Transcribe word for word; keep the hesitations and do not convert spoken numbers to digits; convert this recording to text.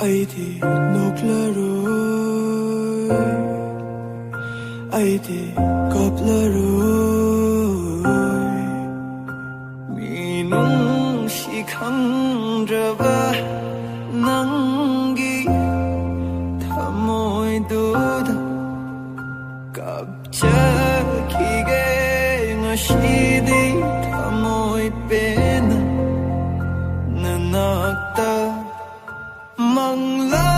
ꯑꯩꯗꯤ ꯅꯣꯛꯂꯔꯣꯏ, ꯑꯩꯗꯤ ꯀꯞꯂꯔꯣꯏ꯫ ꯃꯤꯅꯨꯡꯁꯤ ꯈꯪꯗ꯭ꯔꯕ ꯅꯪꯒꯤ ꯊꯃꯣꯏꯗꯨꯗ ꯀꯞꯆꯈꯤꯒꯦ ꯉꯁꯤꯗꯤ ꯊꯃꯣꯏ ꯄꯦꯟꯅ ꯅꯅꯥꯛꯇ꯫ ꯃꯪꯂꯥ